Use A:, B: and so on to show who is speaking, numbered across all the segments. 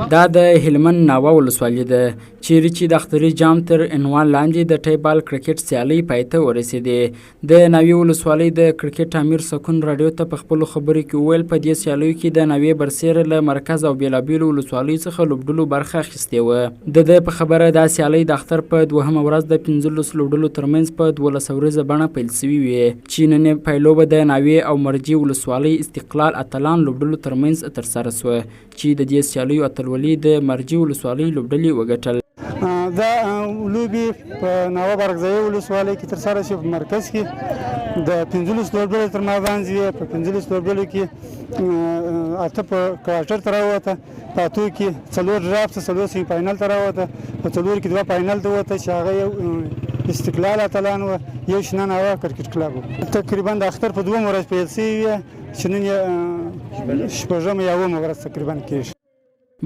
A: دا د هلمند ناوه ولسوالي ده، چیرې چې د اختري جام تر عنوان لاندې د ټیبال کرکټ سیالۍ پای ته ورسېدې. د ناوې ولسوالۍ د کرکټ امیر سکون راډیو ته په خپلو خبرو کې وویل، په دې سیالیو کې د ناوې برسېره له مرکز او بېلابېلو ولسوالیو څخه لوبډلو برخه اخیستې وه. د ده په خبره، دا سیالۍ د اختر په دوهمه ورځ د 15 لوبډلو ترمنځ په 12 اوریزه بڼه پیل شوې وې، چې نن یې پایلوبه د ناوې او مرجې ولسوالۍ استقلال اتلان لوبډلو ترمنځ ترسره شوه، چې د دې سیالیو اتلولي د مرجې ولسوالۍ لوبډلې وګټل.
B: دا لوبې په ناوه بارکزایي ولسوالۍ کې ترسره شوې، په مرکز کې د 15 لوبډلو تر مابینځ وې. په 15 لوبډلو کې 8 په کوارټر ته راووته، په 8 کې 4 ډراپ ته، 4 سیمي فاینل ته راووته، په 4 کې 2 فاینل ته ووته، چې هغه یو استقلال اتلان و، یو شنه ناوه کرکټ کلب و. تقریبا د اختر په دوهمه ورځ پیل شوې وې، چې نن یې شپږمه یا اوومه ورځ تقریبا کېږي.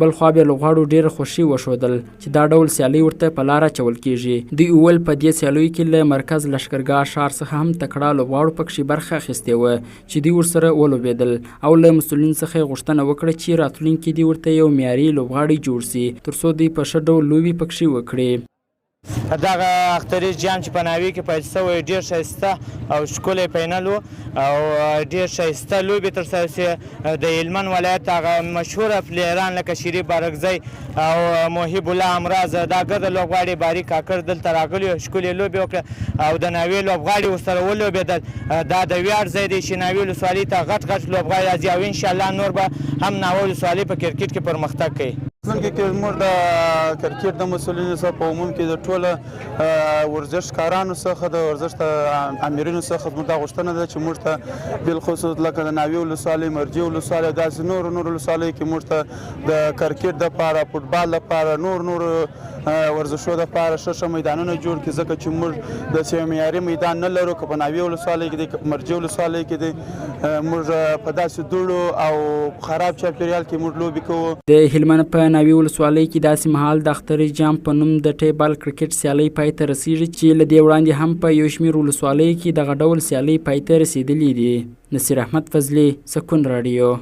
A: بلخوا بیا لوبغاړو ډېره خوښي وښودل چې دا ډول سیالۍ ورته په لاره اچول کېږي. دوی وویل، په دې سیالیو کې له مرکز لښکرګاه ښار څخه هم تکړه لوبغاړو پکښې برخه اخیستې وه، چې دوی ورسره ولوبېدل او له مسؤلینو څخه یې غوښتنه وکړه چې راتلونکي دې ورته یو معیاري لوبغاړی جوړ شي، تر څو دوی په ښه ډول لوبې پکښې وکړي.
C: دغه اختریز جام چې په ناوې کې پیل شوی، ډېر ښایسته او ښکلی فاینل و او ډېر ښایسته لوبې ترسره شوې. د هلمند ولایت هغه مشهوره پلیران لکه شریف بارکزی او محب الله امراض، دا ګرده لوبغاړي، باري کاکړ دلته راغلي، ښکلې لوبې وکړه او د ناوې لوبغاړي ورسره ولوبېدل. دا د ویاړ ځای دی چې ناوې ولسوالۍ ته غټ غټ لوبغاړي راځي او انشاءالله نور به هم ناوه ولسوالۍ په کرکټ کې پرمختګ کوي.
D: راتلونکي کې زموږ د کرکټ د مسؤلینو څخه، په عموم کې د ټوله ورزشکارانو څخه، د ورزش د آمرینو څخه زموږ دا غوښتنه ده چې موږ ته بالخصوص لکه د ناوې ولسوالۍ، مرجې ولسوالۍ او داسې نورو نورو ولسوالیو کې موږ ته د کرکټ دپاره، فوټبال دپاره، نور نور ورزشو دپاره ښه ښه میدانونه جوړ کړي، ځکه چې موږ داسې یو معیاري میدان نه لرو، که په ناوې ولسوالۍ کې دی، که په مرجې ولسوالۍ کې دی. موږ په داسې دوړو او خراب چاپیریال کې موږ لوبې کوو.
A: د هلمند په ناوې ولسوالۍ کې داسې مهال د اختري جام په نوم د ټیبال کرکټ سیالۍ پای ته رسیږي، چې له دې وړاندې هم په یو شمېر ولسوالیو کې دغه ډول سیالۍ پای ته رسېدلې دي. نصیر احمد فضلي، سکون راډیو.